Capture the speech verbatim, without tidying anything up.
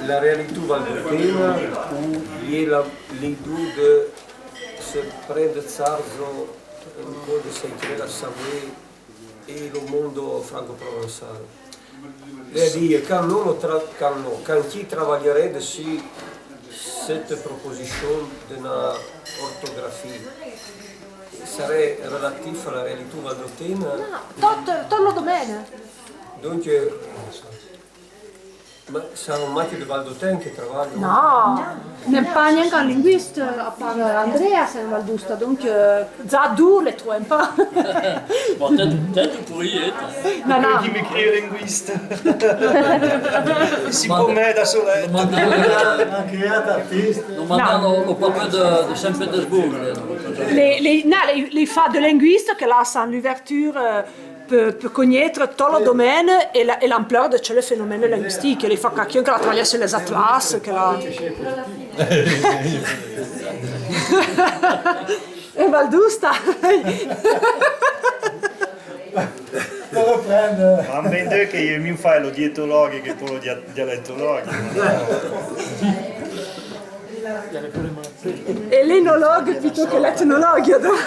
La réalité valdotèna, ou y è la, l'idé de se prendre charge un peu de ce que la savoué et le monde franco-provençal. L'è a dîre, quand no, tra-, quand no, quand chi travailleré dessus cette proposition de na ortografie, sarè relatif à la réalité valdotèna. No, tot, tot lo domène. Donc, euh, Ma sarò maque de valdotèn que travaille? No, même pas, gnanca un linguiste, à part, euh, Andrea, c'est un valdousta, donc, euh, za dou le tue un peu. Bon, peut-être, peut-être pour y être. No, no. Chi me crèye linguiste? Si po me da soleil. No, no, no, no, no, papà de, de Saint-Pétersbourg, là, donc. Le, le, no, le, le fa de linguiste que là, sans l'ouverture, euh, Pe, pe cognétre tot lo domène e la, e l'ampleur de ce le fénomène linguistique, e le fa qualqu'un que l'a travaillé sur les atlas, que l'a... E valdousta. Pour reprendre. Ma ben dé que y è miu fé lo diétologhe que po lo dia-, dialétologhe. E l'énologue plutôt que l'ethnologue, donc.